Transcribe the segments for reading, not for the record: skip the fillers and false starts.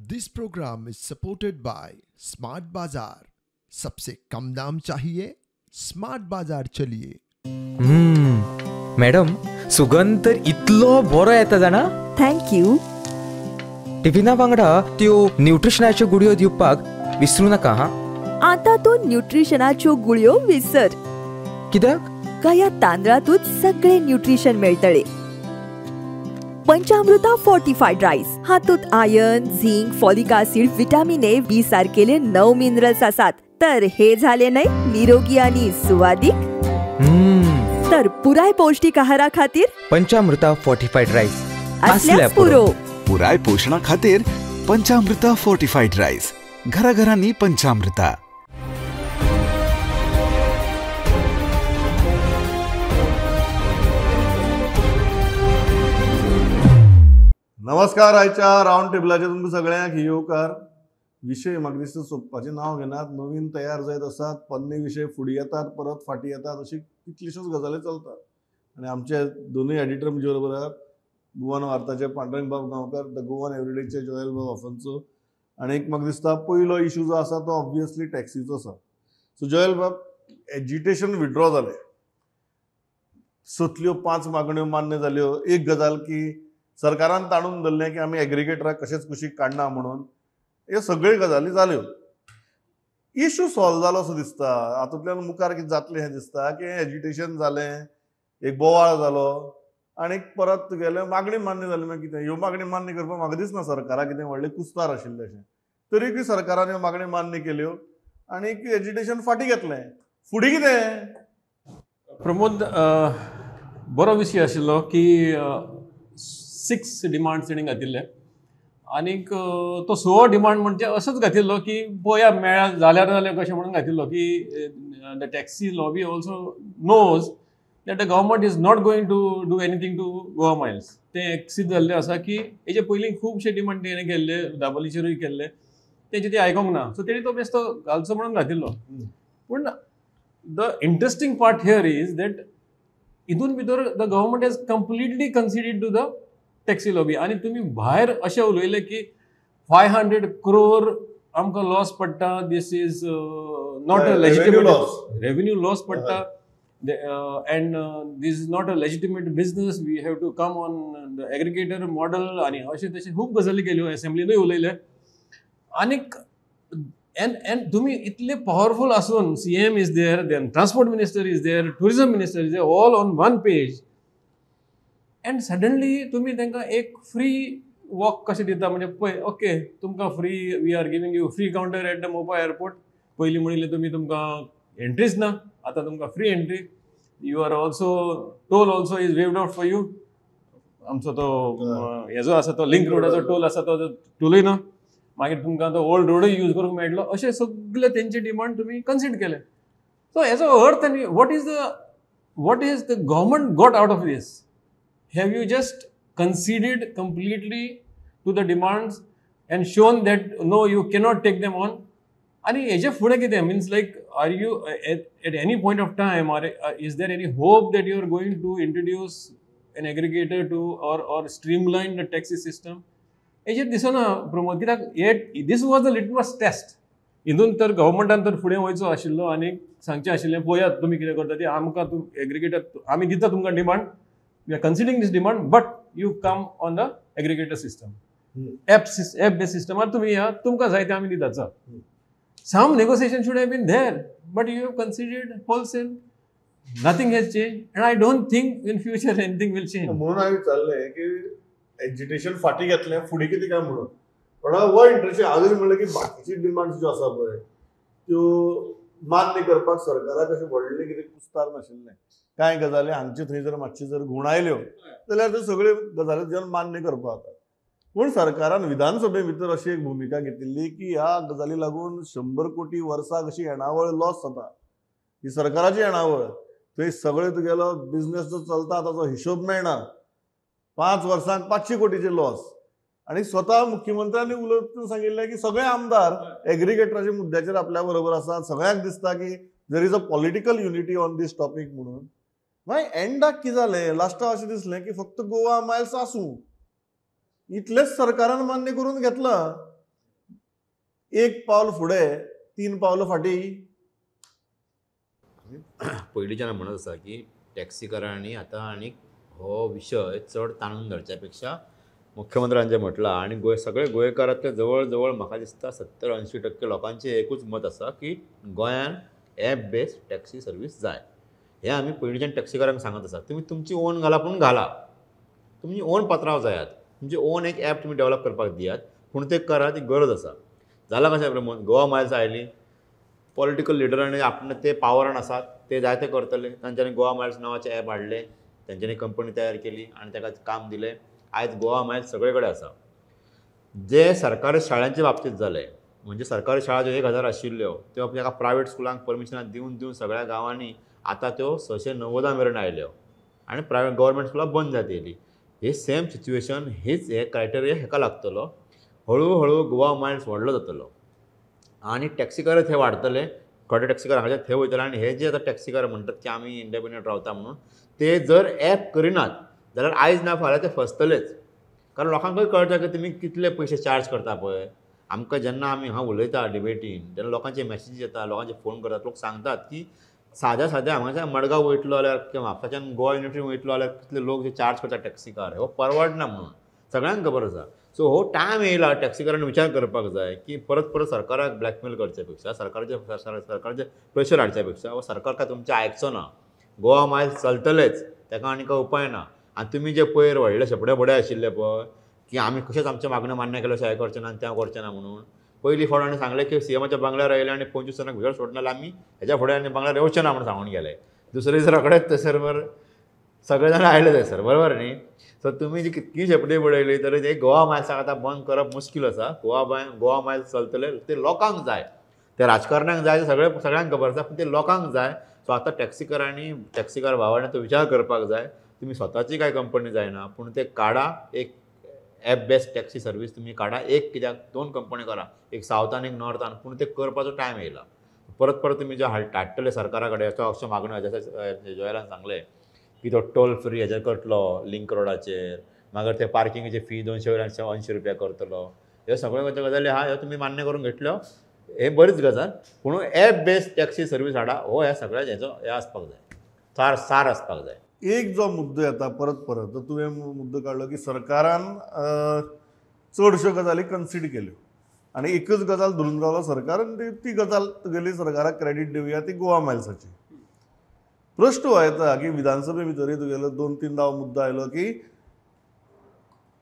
This program is supported by Smart Bazaar. सबसे कम दाम चाहिए, स्मार्ट बाजार चलिए. मॅडम, सुगंध तर इतलो बरो येता जाणा. Thank you. टिफिना वांगडा त्यो न्यूट्रिशनाच्यो गुळयो दिवपाक विसरू नाका. हा, आता तूं न्यूट्रिशनाच्यो गुळयो विसर. कित्याक? कया तांदळातूच सगळे न्यूट्रिशन मेळटले. पंचामृता फोर्टिफाईड राईस हातूंत iron, zinc, folic acid, vitamin A, B सारकेले 9 minerals आसात. तर हे झाले न्हय निरोगी आणि सुवादीक. तर पुराय पौष्टिक आहारा खातीर पंचामृता फोर्टिफाईड राईस असल्यास पुरो. पुराय पोषणा खातीर पंचामृता फोर्टिफाईड राईस, घराघरांनी पंचामृता. नमस्कार. आयच्या रावंड टेबलाचेर तुमकां सगळ्यांक येवकार. विशय म्हाका दिसता सोंपपाचें नांव घेनात, नवीन तयार जायत आसात, पोन्ने विशय फुडें येतात, परत फाटीं येतात, अशी कितलीश्योच गजाली चलतात. आनी आमचे दोनूय एडिटर म्हजे बरोबर आहात, गोवन वार्ताचे पांडुरंग बाब गांवकर, the Goan एवरीडेचे जोएल बाब आफोन्सो. आनी एक म्हाका दिसता पयलो इशू जो आसा तो ऑब्वियसली टॅक्सीचो आसा. सो जोएल बाब, एजिटेशन विड्रॉ जालें, सतल्यो 5 मागण्यो मान्य जाल्यो. एक गजाल की सरकारान ताणून धरलें की आमी एग्रीगेटराक कशेंच कुशीक काडना म्हणून, ह्यो सगळ्यो गजाली जाल्यो. इशू सॉल्व जालो असो दिसता. हातूंतल्यान मुखार कितें जातलें हें दिसता की एजिटेशन जालें, एक बोवाळ जालो आनी परत तुगेलें मागणी मान्य जाली. मागीर कितें ह्यो मागणी मान्य करपाक म्हाका दिसना सरकाराक कितें व्हडलें कुस्तार आशिल्लें अशें. तरीकय सरकारान ह्यो मागणी मान्य केल्यो आनी एजिटेशन फाटीं घेतलें. फुडें कितें? प्रमोद, बरो विशय आशिल्लो की 6 डिमांड्स तेणी घातिल्ले आनीक तो 6 डिमांड म्हणजे असोच घातिल्लो की पळया मेळ्ळा जाल्यार जाल्यार कशें म्हणून घातिल्लो की the taxi lobby also knows that the government is not going to do anything to Goa Miles. तें एक्सीड जाल्लें आसा की हेजे पयलीं खुबशे डिमांड तेणें केल्ले, दाबोलीचेरूय केल्ले, तेंचे ते आयकोंक ना. सो तेणी तो बेस्तो घालचो म्हणून घातिल्लो. पूण the interesting part here is that हितून भितर the government has completely conceded to the taxi lobby. आनी तुमी भायर अशें उलयलें की 500 crore आमकां लॉस पडटा, this is not a legitimate revenue loss पडटा, and this is not a legitimate business, we have to come on the aggregator model. आनी अशें तशें खूब गजाली केल्यो, एसेंब्लीनूय उलयले. आनीक एंड तुमी इतले पावरफूल आसून, CM is there, then transport minister is there, tourism minister is there, all on one page, and suddenly तुमी तांकां एक फ्री वॉक कशें दिता. म्हणजे पळय, ओके तुमकां free, we are giving you free counter at the Mopa airport. पयलीं म्हणिल्लें तुमी तुमकां एंट्रीच ना, आतां तुमकां free entry. You are also toll also is waived out for you. आमचो तो हेजो आसा तो लिंक रोडाचो टोल आसा तो टोलूय ना, मागीर तुमकां तो ओल्ड रोडूय यूज करूंक मेळटलो. अशें सगळे तेंचे डिमांड तुमी कन्सिडर केले. सो हेजो अर्थ आनी what is the government got out of this? Have you just conceded completely to the demands and shown that no, you cannot take them on? And हेजे फुडें कितें means, like, are you at any point of time, or is there any hope that you are going to introduce an aggregator to or streamline the taxi system? हेजेर दिसना प्रमोद, कित्याक this was the litmus test. हितून तर गव्हर्मेंटान तर फुडें वयचो आशिल्लो आनी सांगचें आशिल्लें पळयात तुमी कितें करता ती, आमकां तूं एग्रीगेटर आमी दिता तुमकां demand, we are considering this demand, but you come on the aggregator system, app based system, and तुमी या तुमकां जाय ते आमी दितात. Some negotiation should have been there, but you have considered wholesale. Nothing has changed, and I don't think in future anything will change. म्हणून हांवें विचारलें की एजिटेशन फाटीं घेतलें, फुडें कितें काय म्हणून. पण हो इंटरेस्टिंग आजून म्हणलें की बाकीची डिमांड्स ज्यो आसा पळय त्यो मान्य करपाक सरकाराक अशें व्हडलें कितें कुस्तार नाशिल्लें. कांय गजाली हांगचे थंय जर मातशी जर घुंवडायल्यो जाल्यार त्यो सगळ्यो गजाली जर मान्य करपाक जाता. पूण सरकारान विधानसभे भितर अशी एक भुमिका घेतिल्ली की ह्या गजाली लागून 100 कोटी वर्साक अशी येणावळ लॉस जाता, ही सरकाराची येणावळ. थंय सगळे तुगेलो बिजनेस जो चलता ताचो हिशोब मेळना. 5 वर्सांक 500 कोटीचे लॉस. आनी स्वता मुख्यमंत्र्यांनी उलोवन सांगिल्लें की सगळे आमदार एग्रीगेटराच्या मुद्द्याचेर आपल्या बरोबर आसात, सगळ्यांक दिसता की there is a political unity on this topic म्हणून. मागीर एंडाक कितें जालें, लास्टाक अशें दिसलें की फक्त गोवा मायल्स आसूं इतलेंच सरकारान मान्य करून घेतलां. एक पावल फुडें 3 पावलां फाटीं. पयलींच्यान म्हणत आसा की टॅक्सीकारांनी आतां आनीक हो विशय चड ताणून धरच्या पेक्षा मुख्यमंत्र्यान म्हटलां आनी गोंय सगळे गोंयकारांतले जवळ जवळ म्हाका दिसता 70-80% लोकांचें एकूच मत आसा की गोंयान एप बेस्ड टॅक्सी सर्वीस जाय. हें आमी पयलींच्यान टॅक्सीकारांक सांगत आसा, तुमी तुमची ओन घाला पूण घाला, तुमची ओन पात्रांव जायात, तुमची ओन एक एप तुमी डेवलप करपाक दियात, पूण तें करा, ती गरज आसा. जालां कशें प्रमोद, गोवा मायल्स आयली, पॉलिटिकल लिडरांनी आपणे ते पावरान आसात, ते जायते करतले, तांच्यांनी गोवा मायल्स नांवाचें एप हाडलें, तांच्यांनी कंपनी तयार केली आनी ताका काम दिलें. आयज गोवा मायल्स सगळे कडेन आसा. जे सरकारी शाळांचे बाबतींत जालें, म्हणजे सरकारी शाळा ज्यो 1000 आशिल्ल्यो त्यो ताका प्रायवेट स्कुलांक परमिशनां दिवन दिवन सगळ्या गांवांनी आतां त्यो 690 मेरेन आयल्यो आनी प्रायवेट गव्हर्मेंट स्कुलां बंद जायत येयली. हे सेम सिच्युएशन, हेच हे क्रायटेरिया हेका लागतलो. हळू हळू गोवा मायल्स व्हडलो जातलो आनी टॅक्सीकार थंय वाडटले, थोडे टॅक्सीकार हांगाच्यान थंय वयतले. आनी हे जे आतां टॅक्सीकार म्हणटात की आमी इंडिपेंडंट रावता म्हणून, ते जर एप करिनात जाल्यार आयज ना फाल्यां ते फसतलेच. कारण लोकांकूय कळटा की तुमी कितले पयशे चार्ज करता पळय. आमकां जेन्ना आमी हांगा उलयता डिबेटीन तेन्ना लोकांचे मॅसेजीस येता, लोकांचे फोन करतात, लोक सांगतात की साद्या साद्या हांगाच्यान मडगांव वयतलो जाल्यार किंवा म्हापसाच्यान गोवा युनिवर्सिटी वयतलो जाल्यार कितले लोक जे चार्ज करतात टॅक्सीकार, हो परवडना म्हणून सगळ्यांक खबर आसा. सो हो टायम येयला टॅक्सीकारांनी विचार करपाक जाय की परत परत सरकाराक ब्लॅकमेल करच्या पेक्षा, सरकाराचे प्रेशर हाडच्या पेक्षा, हो सरकार काय तुमचें आयकचो ना. गोवा मायल्स चलतलेच, ताका आनी काय उपाय ना. आनी तुमी जे पयर व्हडले शेपडे बडे आशिल्ले पळय की आमी कशेंच आमचें मागण्यो मान्य केल्या शिवाय करचें ना आनी तें करचें ना म्हणून, पयली फावट आनी सांगलें की सीएमाच्या बंगल्यार आयले आनी 25 जाणांक भितर सोडना जाल्यार आमी हेज्या फुडें आनी बंगल्यार येवचें ना म्हणून सांगून गेले. दुसरे दीस रोखडेच थंयसर सगळे जाण आयले थंयसर, बरोबर न्ही. सो तुमी जी कितकी शेपडी बडयली तरी ते गोवा मायल्साक आतां बंद करप मुश्कील आसा. गोवा मायल्स चलतले, ते लोकांक जाय, ते राजकारण्यांक जाय, ते सगळे सगळ्यांक खबर आसा, पूण ते लोकांक जाय. सो आतां टॅक्सीकारांनी, टॅक्सीकार भावांनी तो विचार करपाक जाय. तुमी स्वताची काय कंपनी जायना पूण ते काडा, एक एप बेस्ड टॅक्सी सर्वीस तुमी काडा, एक कित्याक 2 कंपनी करा, एक सावथान एक नॉर्थान, पूण ते करपाचो टायम येयला. परत परत तुमी जे हाडटले सरकारा कडेन अशो मागण्यो, जशें जोयलान सांगलें की तो टोल फ्री हेजेर करतलो लिंक रोडाचेर, मागीर ते पार्किंगेचे फी 200 वयल्यान 180 रुपया करतलो, ह्यो सगळ्यो गजाली आहा, ह्यो तुमी मान्य करून घेतल्यो, हे बरीच गजाल. पूण एप बेस्ड टॅक्सी सर्वीस हाडा, हो ह्या सगळ्या हेचो हें आसपाक जाय, सार आसपाक जाय. एक जो मुद्दो येता परत परत, तर तुवें मुद्दो काडलो की सरकारान चडश्यो गजाली कन्सीड केल्यो आनी एकच गजाल धरून रावलो सरकार, आनी ती गजाल तुगेली सरकाराक क्रेडीट दिवया, ती गोवा मायल्साची. प्रश्न हो येता की विधानसभे भितरूय तुगेलो 2-3 दाव मुद्दो आयलो की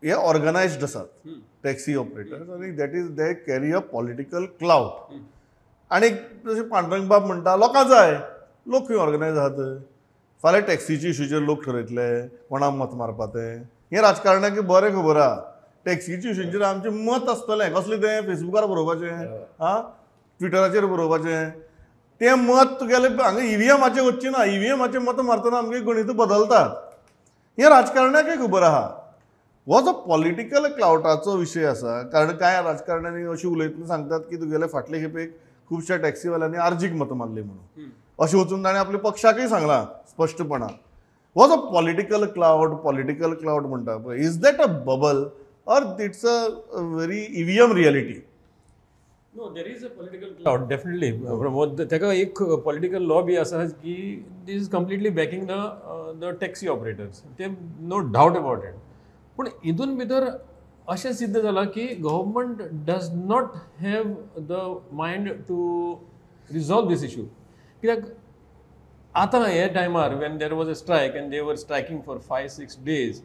हे ऑर्गनायज्ड आसात टॅक्सी ऑपरेटर्स आनी that is they carry a political clout. आनी जशें पांडुरंग बाब म्हणटा लोकां जाय, लोक खंय ऑर्गनायज आहात, फाल्यां टॅक्सीचे इशूचेर लोक ठरयतले कोणाक मत मारपा तें, हें राजकारणाक बरें खबर आहा. टॅक्सीच्या इशूंचेर आमचें मत आसतलें, कसलें तें फेसबुकार बरोवपाचें, आं ट्विटराचेर बरोवपाचें, तें मत तुगेलें हांगा ईव्हीएमाचेर वचचें ना. ईव्हीएमाचेर मत मारतना आमगे गणित बदलतात, हें राजकारणाकय खबर आहा. हो जो पॉलिटिकल क्लावटाचो विशय आसा, कारण कांय राजकारण्यांनी अशें उलयतना सांगतात की तुगेले फाटले खेपेक खुबश्या टॅक्सीवाल्यांनी आर्जीक मतां मारली म्हणून, अशें वचून ताणें आपल्या पक्षाकय सांगलां स्पश्टपणान. हो जो पॉलिटिकल क्लावट म्हणटा पळय, is that a bubble or it's a very EVM reality? No, there is a political clout definitely Pramod. ताका एक पॉलिटिकल लॉबी आसा की this is completely backing the taxi operators, ते नो डावट अबाउट it. पूण हितून भितर अशें सिद्ध जालां की government does not have the mind to resolve this issue. कित्याक आतां हे टायमार when there was a strike and they were striking for 5-6 days,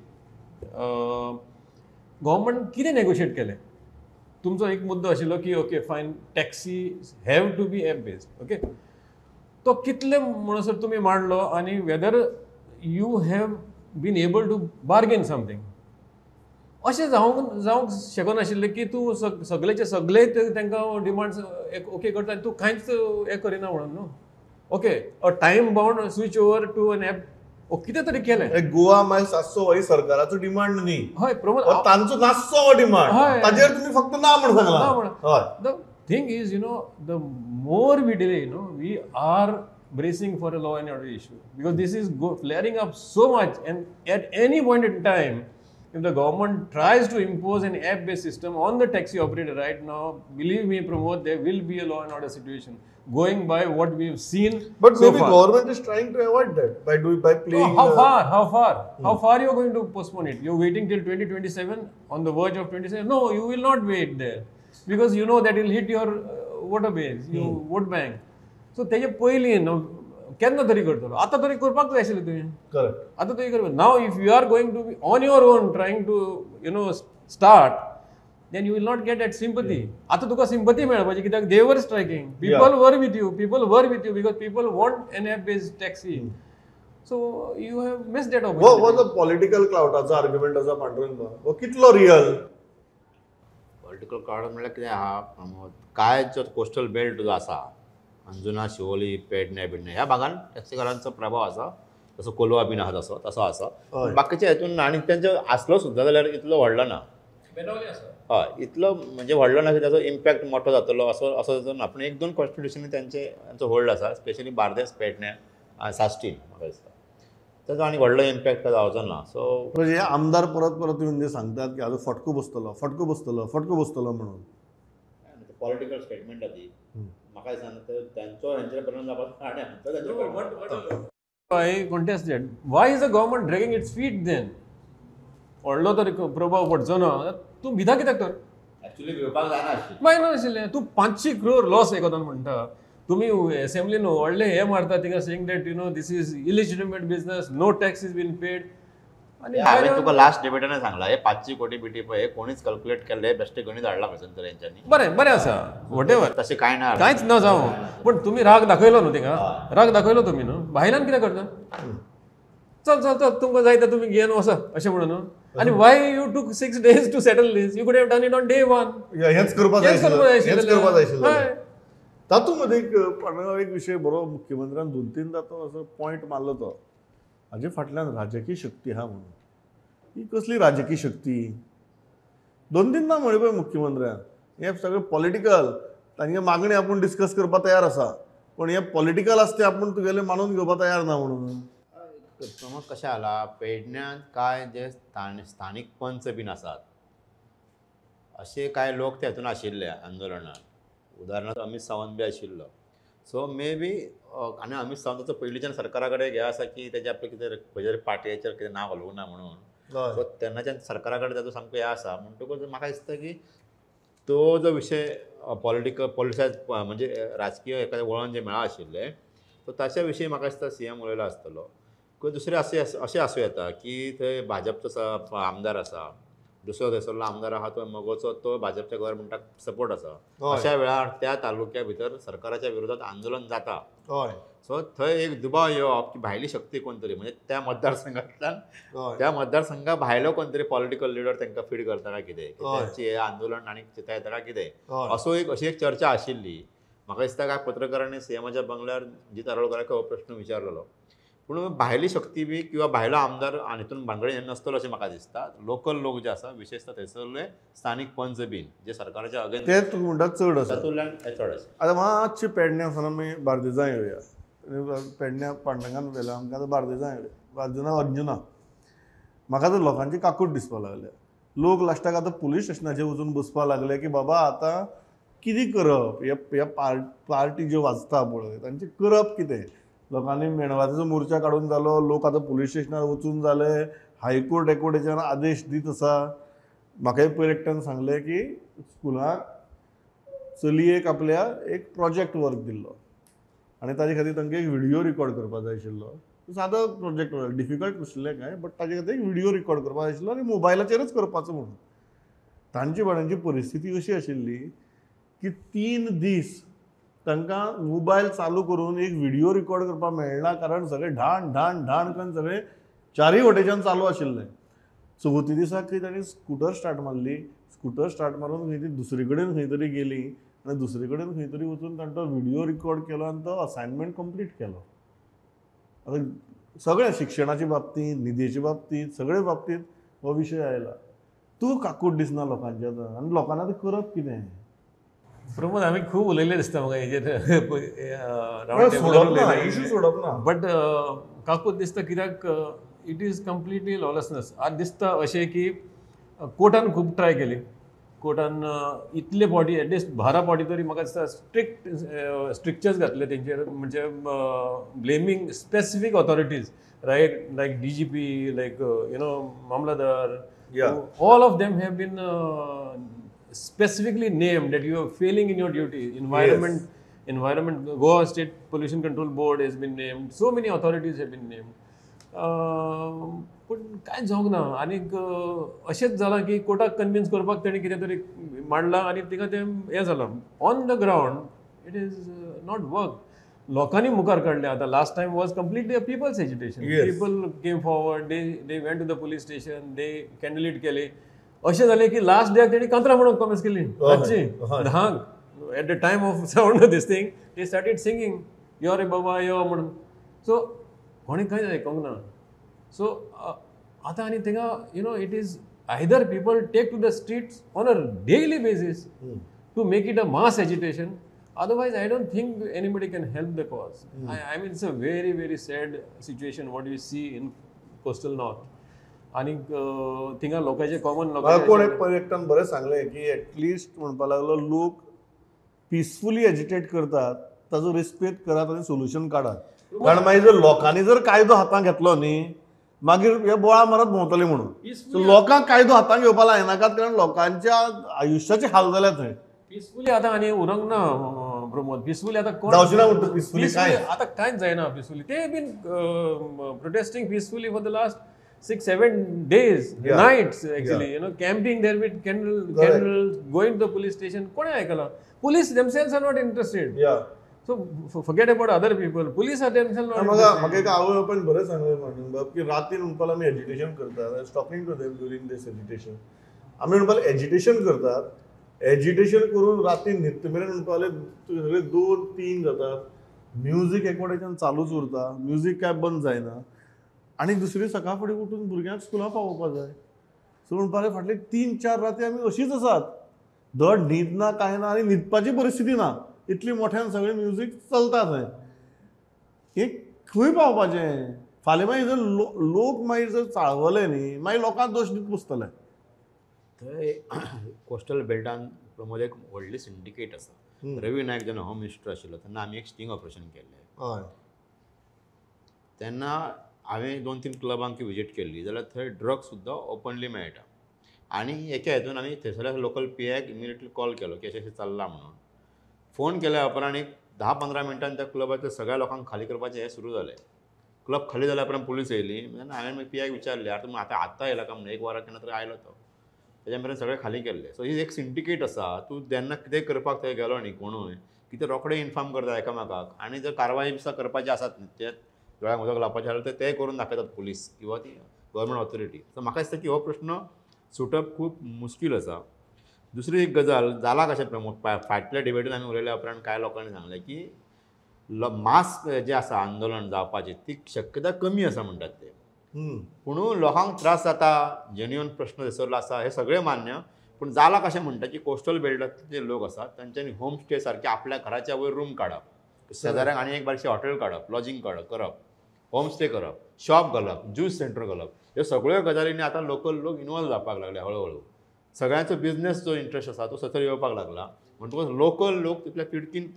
government कितें नेगोशिएट केलें? तुमचो एक मुद्दो आशिल्लो की okay fine, taxi have to be app based, okay, तो कितले म्हणसर तुमी मांडलो आनी whether you have been able to bargain something. अशें जावंक शकनाशिल्लें की तूं सगळेचे सगळे तांकां डिमांड्स ओके करता आनी तूं कांयच हें करिना म्हणून न्हू. Okay, a time bound switch over to an app, कितें तरी केलें. गोवा मायल्स आसचो हो सरकाराचो डिमांड न्ही, हय प्रमोद, तांचो नासचो हो डिमांड, ताजेर तुमी फक्त ना म्हण सांगलां. हय, the thing is, you know, the more we delay, you know, we are bracing for a law and order issue because this is flaring up so much and at any point in time If the government tries to impose an app based system on the taxi operator right now, believe me Pramod, there will be a law and order situation going by what we have seen. But so maybe far. Government is trying to avoid that by doing by playing. How far? How far? How far you are going to postpone it? You are waiting till 2027, on the verge of 27? No, you will not wait there because you know that it will hit your voter base, your vote bank. So तेजे पयलीं न्हू केन्ना तरी करतलो, आतां तरी करपाक जाय आशिल्लें तुवें. करेक्ट. आतां तरी करपाक. Now if you are going to be on your own trying to you know start, then you will not get that sympathy. आतां तुका सिंपथी मेळपाची कित्याक they were striking, people were with you, people were with you because people want an app based taxi. So you have missed that opportunity. हो जो political क्लाउटाचो argument आसा पांडुरंग, हो कितलो real? Political clout म्हणल्यार कितें आहा प्रमोद, काय जो कोस्टल बेल्ट जो आसा अंजुना, शिवोली, पेडणे बिडणे ह्या भागान टॅक्सीकारांचो प्रभाव आसा, तसो कोलवा बीन आहा तसो तसो आसा. बाकीच्या हेतून आनी तेंचो आसलो सुद्दां जाल्यार इतलो व्हडलो ना. हय, इतलो म्हणजे व्हडलो ना की ताचो इम्पॅक्ट मोठो जातलो असो असो जाचो ना. पूण एक दोन कॉन्स्टिट्युशनी तांचो होल्ड आसा, स्पेशली बार्देस, पेडणे, साश्टीन म्हाका दिसता ताचो आनी व्हडलो इम्पॅक्ट जावचो ना. सो म्हणजे आमदार परत परत येवन जे सांगतात की आतां फटको बसतलो, फटको बसतलो, फटको बसतलो म्हणून पॉलिटिकल स्टेटमेंट आती म्हाका दिसना तांचो हेंचेर परिणाम जावपाक आनी आमचो तांचेर परिणाम. I contest that. Why is the government dragging its feet then? व्हडलो तरी प्रभाव पडचो ना, तूं भिता कित्याक तर? एक्चुअली भिवपाक जायना आशिल्लें, जायना आशिल्लें. तूं 500 क्रोर लॉस एकोदान म्हणटा, तुमी एसेंब्लीन व्हडले हे मारता थिंगा saying that you know this is illegitimate business, no tax is been paid. आनी हांवें तुका लास्ट डिबेटान सांगलां हे 500 कोटी बिटी पळय हे कोणीच कॅल्क्युलेट केल्ले बेश्टे गणीत हाडला खंयच्यान तर हेंच्यांनी. बरें बरें आसा, what ever, तशें कांय ना, कांयच ना जावं, पूण तुमी राग दाखयलो न्हू थिंगा, राग दाखयलो तुमी न्हू, भायल्यान कितें करता? चल चल चल तुमकां जाय तें तुमी घेवन वचा अशें म्हणून न्हू. आनी why you took 6 days to settle this? You could have done it on day 1. हेंच करपाक जाय आशिल्लें. तातूंत मदीं एक एक विशय बरो मुख्यमंत्र्यान 2-3 तो असो पॉयंट मारलो तो हाजे फाटल्यान राजकीय शक्ती आहा म्हणून. ही कसली राजकीय शक्ती? 2-3 म्हळें पळय मुख्यमंत्र्यान, हें सगळें पॉलिटिकल, तांगे मागणी आपूण डिस्कस करपाक तयार आसा, पूण हें पॉलिटिकल आसा तें आपूण तुगेलें मानून घेवपाक तयार ना म्हणून. समज कशें जाला, पेडण्यांत कांय जे स्थानीक पंच बीन आसात अशे कांय लोक ते हातून आशिल्ले आंदोलनान, उदाहरणार्थ अमीत सावंत बी आशिल्लो. सो मे बी आनी अमीत सावंताचो पयलींच्यान सरकारा कडेन हें आसा की तेजें आपलें कितें खंयच्या तरी पार्टीचेर कितें नांव घालूंक ना म्हणून. सो तेन्नाच्यान सरकारा कडेन ताचो सामको हें आसा. म्हणटकूच म्हाका दिसता की तो जो विशय पॉलिटिकल पॉलिसायज म्हणजे राजकीय एखादें वळण जें मेळा आशिल्लें सो ताच्या विशीं म्हाका दिसता सीएम उलयलो आसतलो. किंवा दुसरें अशें अशें आसूं येता की थंय भाजपचो आमदार आसा, दुसरो थंयसरलो आमदार आहा तो मगोचो, तो भाजपच्या गव्हर्मेंटाक सपोर्ट आसा. अशा वेळार त्या तालुक्या भितर सरकाराच्या विरोधात आंदोलन जाता. सो थंय एक दुबाव येवप की भायली शक्ती कोण तरी म्हणजे त्या मतदारसंघांतल्यान त्या मतदारसंघा भायलो कोण तरी पॉलिटिकल लिडर तांकां फीड करता काय कितें, तांचें हें आंदोलन आनी चिंता येता काय कितें, असो एक अशी एक चर्चा आशिल्ली. म्हाका दिसता काय पत्रकारांनी सीएमाच्या बंगल्यार जीत आरोलकाराक हो प्रश्न विचारलेलो. पूण भायली शक्ती बी किंवा भायलो आमदार आनी हितून भानगडी हें नासतलो अशें म्हाका दिसता. लोकल लोक जे आसा विशेषतः थंयसरले स्थानीक पंच बीन जे सरकाराच्या अगेन्स्ट ते तूं म्हणटा चड आसा, तातूंतल्यान हें चड आसा. आतां मातशें पेडण्यां वचून आमी बार्देजां येवया. पेडण्यां पांडुरंगान उलयला, आमकां आतां बार्देजां येवया. बार्देजां अंजुना म्हाका आतां लोकांची काकूट दिसपाक लागल्या. लोक लास्टाक आतां पुलीस स्टेशनाचेर वचून बसपाक लागले की बाबा आतां कितें करप, ह्या पार्टी ज्यो वाजता पळय तांचें करप कितें. लोकांनी मेणवातीचो मोर्चा काडून जालो, लोक आतां पुलीस स्टेशनार वचून जाले, हायकोर्ट एकवटेच्यान आदेश दीत आसा. म्हाका पयर एकट्यान सांगलें की स्कुलाक चलयेक आपल्या एक प्रोजेक्ट वर्क दिल्लो आनी ताजे खातीर तांकां एक व्हिडियो रिकॉर्ड करपाक जाय आशिल्लो. सादो प्रोजेक्ट वर्क, डिफिकल्ट नाशिल्लें कांय, बट ताजे खातीर एक व्हिडियो रिकॉर्ड करपाक जाय आशिल्लो आनी मोबायलाचेरच करपाचो म्हणून. तांची बाळांची परिस्थिती अशी आशिल्ली की 3 दीस तांकां मोबायल चालू करून एक व्हिडियो रिकॉर्ड करपाक मेळना, कारण सगळें ढाण ढाण ढाण करून सगळें चारूय वटेच्यान चालू आशिल्लें. चवथी दिसाक खंय तांणी स्कुटर स्टार्ट मारली, स्कुटर स्टार्ट मारून खंय ती दुसरे कडेन खंय तरी गेली आनी दुसरे कडेन खंय तरी वचून तांणी तो व्हिडियो रिकॉर्ड केलो आनी तो असायनमेंट कंप्लीट केलो. आतां सगळ्या शिक्षणाच्या बाबतींत, न्हिदेच्या बाबतींत, सगळे बाबतींत हो विशय आयला. तूं काकूट दिसना लोकांचे आतां आनी लोकांना आतां करप कितें? प्रमोद, आमी खूब उलयल्ले दिसता म्हाका हेजेर, इशू सोडप ना, बट काकूट दिसता कित्याक It is completely lawlessness. आज दिसता अशें की कोर्टान खूब ट्राय केली, कोर्टान इतले फावटी एटलिस्ट 12 फावटी तरी म्हाका दिसता स्ट्रिक्ट स्ट्रिक्चर्स घातले तेंचेर, म्हणजे blaming specific authorities, right, like DGP, like you know mamlatdar, all of them have been specifically named that you are failing in your duty. Environment, Goa State Pollution Control Board has been named, so many authorities have been named. पूण कांय जावंक ना. आनीक अशेंच जालां की कोर्टाक convince करपाक तेणी कितें तरी मांडलां आनी तिका तें हें जालां. On the ground it is not work. लोकांनी मुखार काडलें. आतां last time was completely a people's agitation. People came forward, they went to the police station, they candlelit केले. अशें जालें की लास्ट डेक तेणी कांतरां म्हणूंक कॉमेस केली रातची 10 at the time of sound this thing they started singing यो रे बाबा यो म्हणून. सो कोणी कांय आयकोंक ना. सो आतां आनी थिंगा you know it is either people take to the streets on a daily basis to make it a mass agitation, otherwise I don't think anybody can help the cause. I mean it's a very very sad situation what you see in coastal north. आनी थिंगा लोकांचे common लोकांचे कोण एक पर्यटन बरें सांगलें की एटलिस्ट म्हणपाक लागलो लोक पिसफुली एजिटेट करतात, ताजो रिस्पेक्ट करात आनी सोल्युशन काडात. कारण मागीर जर लोकांनी जर कायदो हातांत घेतलो न्ही मागीर हे बोळा मारत भोंवतले म्हणून. सो लोकांक कायदो हातांत घेवपाक लायनाकात, कारण लोकांच्या आयुश्याचे हाल जाल्या थंय. पिसफुली आतां आनी उरंक ना प्रमोद, पिसफुली आतां कोण जावची ना म्हणटा पिसफुली, काय आतां कांयच जायना पिसफुली. ते been protesting peacefully for the last 6-7 days, nights actually, you know, camping there with candles, going to the police station. कोणें आयकलां? Police themselves are not interested. So forget about other people, police are themselves not interested. म्हाका एक आवय बापायन बरें सांगलें म्हणून बाब की रातीन म्हणपाक आमी एजिटेशन करतात. I was talking to them during this agitation. आमी म्हणपाक एजिटेशन करतात, एजिटेशन करून रातीन न्हिदता मेरेन म्हणपाक सगळे 2-3 जातात, म्युजीक एकवटेच्यान चालूच उरता, म्युजीक काय बंद जायना. आनी दुसरी सकाळ फुडें उठून भुरग्यांक स्कुलां पावोवपाक जाय. सो म्हणपाक फाटले 3-4 राती आमी अशीच आसात, धड न्हीद ना कांय ना आनी न्हिदपाची परिस्थिती ना, इतली मोठ्यान सगळें म्युजीक चलता थंय. हें खंय पावपाचें? फाल्यां मागीर जर लोक मागीर जर चाळवले न्ही मागीर लोकांक दोश दीत बसतले. थंय कोस्टल बेल्टान प्रमोद एक व्हडली सिंडिकेट आसा. रवी नायक जेन्ना होम मिनिस्टर आशिल्लो तेन्ना आमी एक स्टिंग ऑपरेशन केल्लें. हय, तेन्ना हांवें 2-3 क्लबांक विजीट केल्ली जाल्यार थंय ड्रग्स सुद्दां ओपनली मेळटा. आनी एके हेतून आमी थंयसरल्या लोकल पी आयक इमिडिएटली कॉल केलो की अशें अशें चल्लां म्हणून. फोन केल्या उपरांत एक 10-15 मिनटान त्या क्लबाच्या सगळ्या लोकांक खाली करपाचें हें सुरू जालें. क्लब खाली जाल्या उपरांत पुलीस येयली. तेन्ना हांवें मागीर पी आयक विचारलें, आतां आतां आत्तां येयला काय म्हणून, 1 वरां केन्ना तरी आयलो तो, तेज्या मेरेन सगळें खाली केल्लें. सो ही एक सिंडिकेट आसा. तूं जेन्ना कितें करपाक थंय गेलो न्ही कोणूय की ते रोखडे इन्फॉर्म करता एकामेकाक, आनी जर कारवाय सुद्दां करपाची आसात न्ही ते दोळ्यांक उदक लावपाचें जाल्यार ते करून दाखयतात पुलीस किंवा ती गव्हर्मेंट ऑथॉरिटी. सो म्हाका दिसता की हो प्रश्न सुटप खूब मुश्कील आसा. दुसरी एक गजाल जाला कशें प्रमोद, फाटल्या डिबेटीन आमी उलयल्या उपरांत कांय लोकांनी सांगलें की मास जें आसा आंदोलन जावपाचें ती शक्यता कमी आसा म्हणटात ते. पूण लोकांक त्रास जाता, जेन्युअन प्रश्न थंयसरलो आसा हें सगळें मान्य. पूण जाला कशें म्हणटा की कोस्टल बेल्टांतले जे लोक आसात तांच्यांनी होम स्टे सारके आपल्या घराच्या वयर रूम काडप, शेजाऱ्यांक आनी एक बारशें हॉटेल काडप, लॉजींग काडप करप, होम स्टे करप, शॉप घालप, ज्यूस सेंटर घालप, ह्यो सगळ्यो गजालींनी आतां लोकल लोक इनवॉल्व जावपाक लागले हळुहळू. सगळ्यांचो बिजनेस जो इंट्रस्ट आसा तो थंयसर येवपाक लागला. म्हणटकूच लोकल लोक तितल्या तिडकीन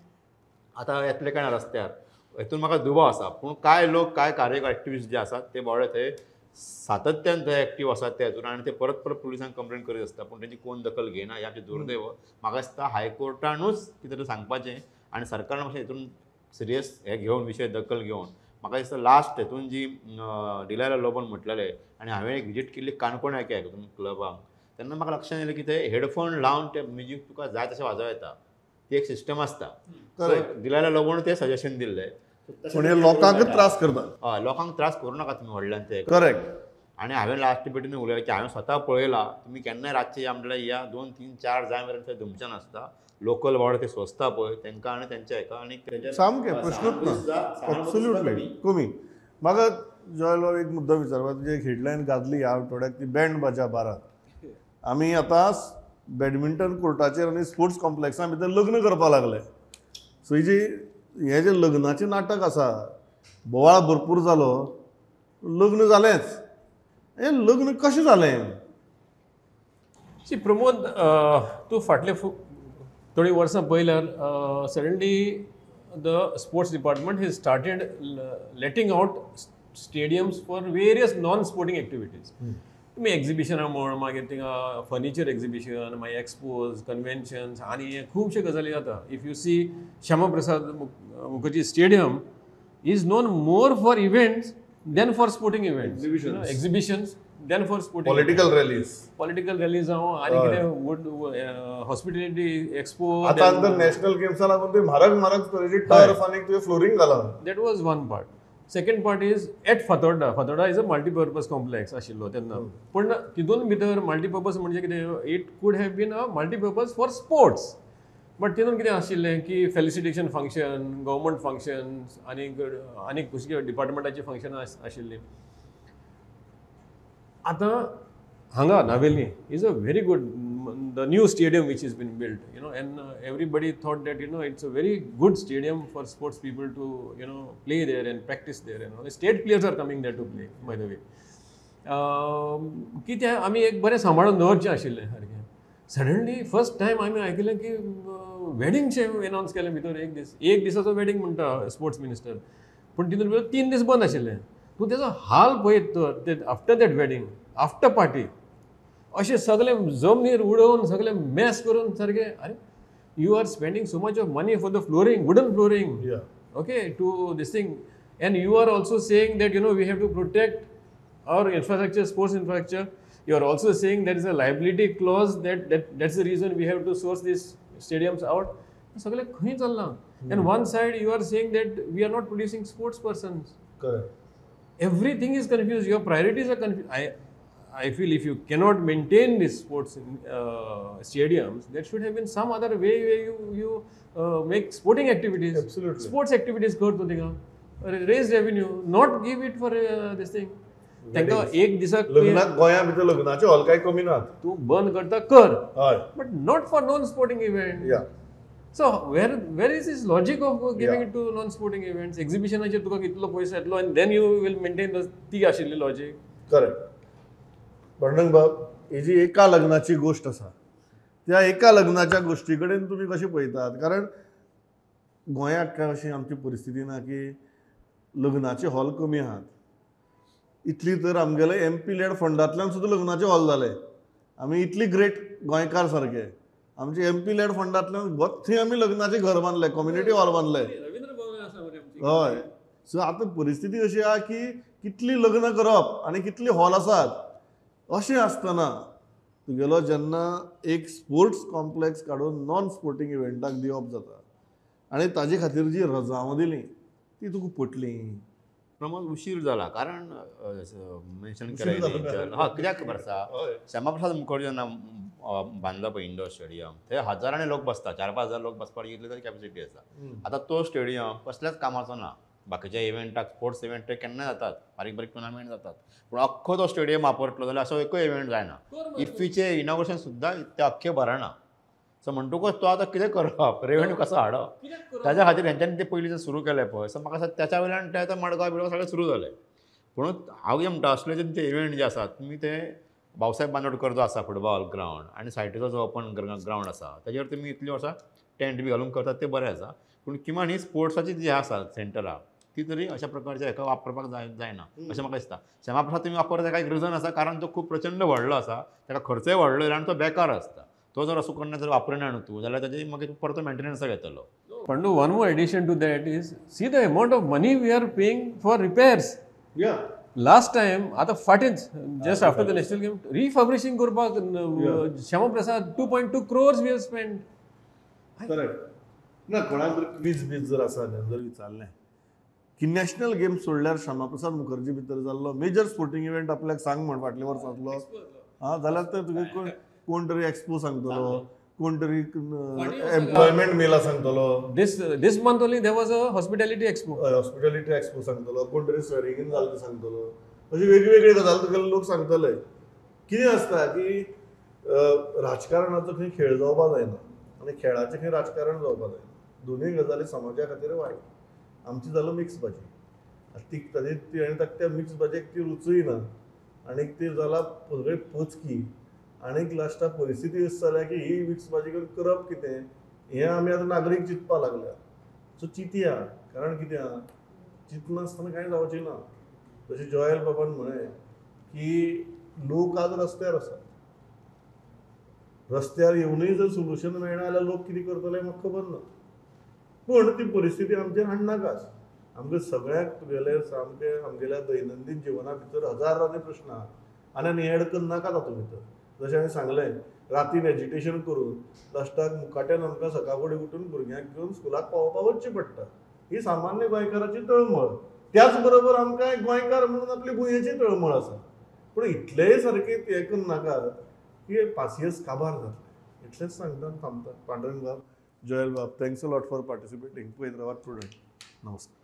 आतां येतले काय ना रस्त्यार हेतून म्हाका दुबाव आसा. पूण कांय लोक, कांय कार्य एक्टिविस्ट जे आसात ते बावडे थंय सातत्यान थंय एक्टीव आसात ते हेतून, आनी ते परत परत पुलिसांक कंप्लेन करीत आसता, पूण तेंची कोण दखल घेयना. हें आमचें दुर्दैव. म्हाका दिसता हायकोर्टानूच कितें तरी सांगपाचें आनी सरकारान मातशें हेतून सिरियस हें घेवन विशय दखल घेवन म्हाका दिसता लास्ट हेतून जी डिलायला लोबोन म्हटलेलें, आनी हांवें एक विजीट केल्ली काणकोण एका हेतून क्लबांक, तेन्ना म्हाका लक्षांत येयलें की ते हेडफोन लावन ते म्युजीक तुका जाय तशें वाजोवं येता, ती एक सिस्टम आसता. डिलायला लोबोन ते सजेशन दिल्लें. पूण हे लोकांक त्रास करता. हय, लोकांक त्रास करूं नाका तुमी व्हडल्यान ते. करेक्ट. आनी हांवें लास्ट डिबेटीन उलयलें की हांवें स्वता पळयलां, तुमी केन्नाय रातचे या म्हणल्यार या 2, 3, 4 जाय मेरेन थंय धुमशें आसता. लोकल वाड ते सोंसता पळय तांकां आनी तेंच्या हेका आनी सामकें प्रश्नूच ना. एब्सोल्युटली कमी. म्हाका जॉयल बाब एक मुद्दो विचारपाक, तुजी एक हेडलायन गाजली ह्या आठवड्याक ती बँड बाजा बारात. आमी आतां बॅडमिंटन कोर्टाचेर आनी स्पोर्ट्स कॉम्प्लेक्सा भितर लग्न करपाक लागले. सो ही जी हें जें लग्नाचें नाटक आसा, बोवाळ भरपूर जालो, लग्न जालेंच. हें लग्न कशें जालें? सी प्रमोद, तूं फाटले थोडीं वर्सां पळयल्यार suddenly the sports department has started letting out stadiums for various non sporting activities. तुमी एग्जिबिशनां म्हण, मागीर थिंगा फर्निचर एग्जिबिशन, मागीर एक्सपोज, कन्वेन्शन्स आनी खुबश्यो गजाली जाता. If you see Shyama Prasad Mukherjee stadium is known more for events than for sporting events, exhibitions than for sporting political rallies, political rallies जावं आनी कितें हॉस्पिटॅलिटी एक्सपो. आतां तर नॅशनल गेम्सा लागून ते म्हारग म्हारग तरेची टर्फ आनी तुवें flooring घालां. That was one part. Second part is at Fatorda. Fatorda is a multipurpose complex आशिल्लो तेन्ना, पूण तितून भितर मल्टीपर्पज म्हणजे कितें, it could have been a multipurpose for sports, but तितून कितें आशिल्लें की फेलिसिटेशन फंक्शन, गव्हर्मेंट फंक्शन्स आनी आनी खुबशे डिपार्टमेंटाची फंक्शनां आशिल्लीं. आतां हांगा Navelim is a very good, the new stadium which is been built, you know, and everybody thought that, you know, it's a very good stadium for sports people to, you know, play there and practice there and all. State players are coming there to play, by the way. कितें आमी एक बरें सांबाळून दवरचें आशिल्लें सारकें. Suddenly first time आमी आयकलें की वेडिंगचें एनावन्स केलें भितर एक दीस, एक दिसाचो वेडिंग म्हणटा स्पोर्ट्स मिनिस्टर, पूण तितून भितर 3 दीस बंद आशिल्लें. तूं तेजो हाल पळयत तर after that wedding, after party, अशें सगळें जमनीर उडोवन सगळें मॅस करून सारकें. अरे, you are spending so much of money for the flooring, wooden flooring, okay, to this thing, and you are also saying that, you know, we have to protect our infrastructure, sports infrastructure. You are also saying there is a liability clause that that's the reason we have to source these stadiums out. सगळें खंय चल्लां? And one side you are saying that we are not producing sports persons. Correct. Everything is confused. Your priorities are confused. I feel if you cannot maintain these sports stadiums, there should have been some other way where you make sporting activities. Absolutely. Sports activities कर तूं थिंगा, raise revenue, not give it for this thing. तांकां एक दिसाक लग्नाक गोंया भितर लग्नाचे हॉल काय कमी नात, तूं बंद करता कर, but not for non sporting event. So where is this logic of giving it to non sporting events? एक्झिबिशनाचेर तुका कितलो पयसो येतलो आनी then you will maintain the, ती आशिल्ली लॉजीक. करेक्ट. पांडुरंग बाब, ही जी एका लग्नाची गोश्ट आसा, त्या एका लग्नाच्या गोश्टी कडेन तुमी कशें पळयतात? कारण गोंयांत काय अशी आमची परिस्थिती ना की लग्नाचे हॉल कमी आहात. इतली तर आमगेले एम पी लॅड फंडांतल्यान सुद्दां लग्नाचे हॉल जाले. आमी इतली ग्रेट गोंयकार सारके, आमचे एम पी लॅड फंडांतल्यान थंय आमी लग्नाचे घर बांदले, कम्युनिटी हॉल बांदले. हय. सो आतां परिस्थिती अशी आहा की कितली लग्नां करप आनी कितली हॉल आसात. अशें आसतना तुगेलो जेन्ना एक स्पोर्ट्स कॉम्प्लेक्स काडून नॉन स्पोर्टींग इव्हेंटाक दिवप जाता आनी ताजे खातीर जी रजांवां दिली ती तुका पटली? प्रमोद, उशीर जाला कारण मेन्शन केलें. हय, कित्याक खबर आसा, श्यामाप्रसाद मुखर्जी जेन्ना बांदला पळय इंडोर स्टेडियम, थंय हजारांनी लोक बसता, 4-5 हजार लोक बसपाक इतली तरी कॅपॅसिटी आसा. आतां तो स्टेडियम कसल्याच कामाचो ना. बाकीच्या इव्हेंटाक, स्पोर्ट्स इव्हेंट ते केन्ना जातात, बारीक बारीक टुर्नामेंट जातात, पूण अख्खो तो स्टेडियम वापरतलो जाल्यार असो एकूय इव्हेंट जायना. इफ्फीचें इनॉग्रेशन सुद्दां ते अख्खें भरना. सो म्हणटकूच तो आतां कितें करप, रेवेन्यू कसो हाडप, ताज्या खातीर हेंच्यांनी तें पयलीं सुरू केलें पळय. सो म्हाका दिसता त्याच्या वयल्यान तें आतां मडगांव बिडगांव सगळें सुरू जालें. पूण हांव कितें म्हणटा, असले जे तुमचे इव्हेंट जे आसात तुमी ते भाऊसाहेब बांदोडकर जो आसा फुटबॉल ग्रावंड आनी सायटीचो जो ओपन ग्रावंड आसा ताजेर तुमी इतलीं वर्सां टेंट बी घालून करतात तें बरें आसा, पूण किमान ही स्पोर्ट्साची जी आसा सेंटरां ती तरी अशा प्रकारच्या हेका वापरपाक जायना अशें म्हाका दिसता. श्यामाप्रसाद तुमी वापरता ताका एक रिजन आसा, कारण तो खूब प्रचंड व्हडलो आसा, ताका खर्चय व्हडलो येयला आनी तो बेकार आसता. तो जर असो कोण जर वापरना न्हू तूं जाल्यार ताजे मागीर परतो मेंटेनन्साक येतलो. Pandu, one more addition to that is see the amount of money we are paying for repairs. Last time आतां फाटींच just after the national game refurbishing करपाक Shyama Prasad 2.2 crores we have spend. Correct. ना कोणाक जर quiz बीज जर आसा जाल्यार जर विचारलें की नॅशनल गेम सोडल्यार श्यामाप्रसाद मुखर्जी भितर जाल्लो मेजर स्पोर्टींग इव्हेंट आपल्याक सांग म्हण फाटल्या वर्सा आसलो आं जाल्यार तर तुगे कोण तरी एक्सपो सांगतलो, कोण तरी एम्प्लॉयमेंट मेला सांगतलो. This month only there was a hospitality expo. Hospitality expo सांगतलो, कोण तरी स्वेरिंग इन जालें तें सांगतलो. अशी वेगवेगळी गजाल तुगेले लोक सांगतले. कितें आसता की राजकारणाचो खंय खेळ जावपा जायना आनी खेळाचें खंय राजकारण जावपा जायना. दोनूय गजाली समाजा खातीर वायट. आमची जालो मिक्स भाजी. ती ताजी ती आनी ताका त्या मिक्स भाजयेक ती रुचूय ना आनीक ती जाला सगळी पचकी आनीक लास्टाक परिस्थिती अशी जाल्या की ही मिक्स भाजी करून करप कितें हें आमी आतां नागरीक चिंतपाक लागल्या. सो चिंतया, कारण कितें आहा, चिंतनासतना कांय जावचें ना. जशें जोयल बाबान म्हळें की लोक आज रस्त्यार आसात, रस्त्यार येवनूय जर सोल्युशन मेळना जाल्यार लोक कितें करतले म्हाका खबर ना, पूण ती परिस्थिती आमचेर हाडनाकाच. आमकां सगळ्यांक तुगेले सामके आमगेल्या दैनंदीन जिवना भितर हजारांनी प्रश्न आहा आनी आनी एड करनाका तातूंत भितर. जशें हांवें सांगलें, रातीन एजिटेशन करून लास्टाक मुकाट्यान आमकां सकाळ फुडें उठून भुरग्यांक घेवन स्कुलाक पावोवपाक वचचें पडटा. ही सामान्य गोंयकाराची तळमळ. त्याच बरोबर आमकां गोंयकार म्हणून आपली भुंयेची तळमळ आसा. पूण इतलेय सारकें हें करनाका की पासियेंस काबार जातलें. इतलेंच सांगता आनी थांबता. पांडुरंग बाब, जोयल बाब, thanks a lot for participating. पळयत रावात प्रुडंट. नमस्कार.